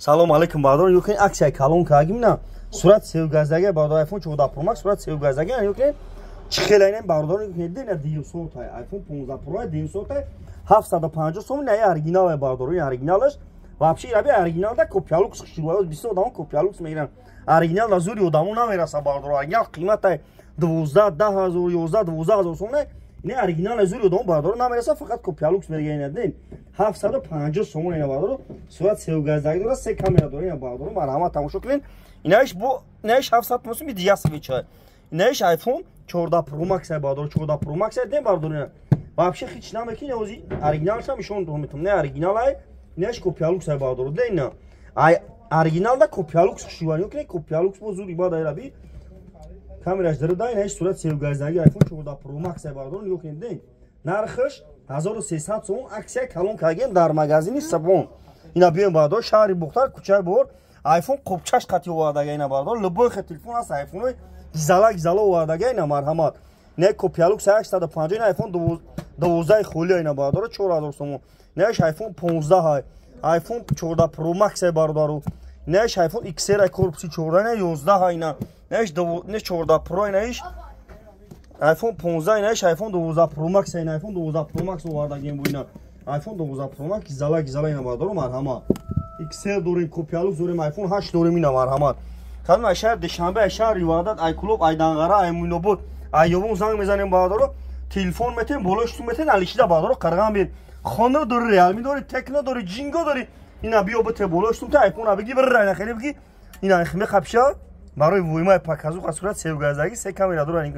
Салом алейкум, бародарон. Ёкин, аксияи калон кагимна, сурат севгаздаги, бародар. iPhone 14 Pro Max, сурат севгаздаги. Ёкин, чӣ хела ина, бародарон. Ёкин, дина 200 iPhone 15 Pro 200 750 сом. Ина оригинал, бародарон, ин оригиналаш вообще. Раби оригинал да копиалукс хушрӯ. Бисёр одамо копиалукс мегиранд, оригинал да зури одамо намераса, бародарон. Оригинал қиматай 12, 10 000, 11, 12 000 сом. Не, оригинал зури одамо, бародарон, намераса, фақат копиалукс мегиранд. Ина 750 сомон ина, бародарон. Сурат севгаздаги дора, се камера дора ина, бародарон. Марҳамат, тамошо кунед. Инаиш бо инаиш 700 сом, дигар свеча. Инаиш iPhone 14 Pro Max ай, бародарон, 14 Pro Max ай. Дем, бародарон, ина вообще ҳеч намекунӣ. Ози оригиналшам нишон метам. Не, оригинал ай, инаиш копиалукс ай, бародарон. Де, ина ай оригинал да копиалукс хушивани окне, копиалукс бо зури бад ай. Раби камераш дара да, инаиш сурат севгаздаги iPhone 14 Pro Max ай, бародарон. Ёкунед, де, нархаш 1300 сомон. Аксия калон кардем дар магазини Сабон. Ина биёем, бародар, шаҳри Бухтар, кӯчаи Бор. Айфон қопчаш қати овардага ина, бародар. Любой хе телефон аст, айфонои гизала гизала овардага ина, марҳамат. Не, копиалукс 850. Ина айфон 12 холия ина, бародар, 4000 сомон. Неаш айфон 15 ҳай, айфон 14 Pro Max ай, бародару. Неаш айфон XR ай, корпуси 14, ина 11 ҳай, ина неаш 14 Pro, инаиш iPhone 15, инаиш iPhone 12 Pro Max, ина iPhone 12 Pro Max овардагем бу. Ина iPhone 12 Pro Max гизала гизала ина, бародару, марҳамат. XR дорем, копиалукс дорем, iPhone 8 дорем ина, марҳамат. Кадом ай шаҳр Душанбе, ай шаҳри Ваҳдат, ай Кӯлоб, ай Данғара, ай Муйнобод, ай Ёвон занг мезанем, бародаро, телефон метем, болои штум метем, алишида, бародаро, қарған бир. Хонор дори, Реалми дори, Текно дори, Ҷинго дори, ина биё, бите болои штум та iPhone биги, бир ина хеле биги, ина меқапша барои вуймаи показуха. Сурат севгаздаги, се камера дора.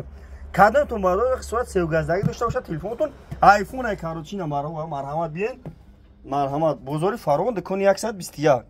Кадомтон, бародар, сурат севгаздаги дошта бошад телефонтон, айфон ай, короче, ина марҳамат, биен, марҳамат. Бозори Фаровон, дукони 121.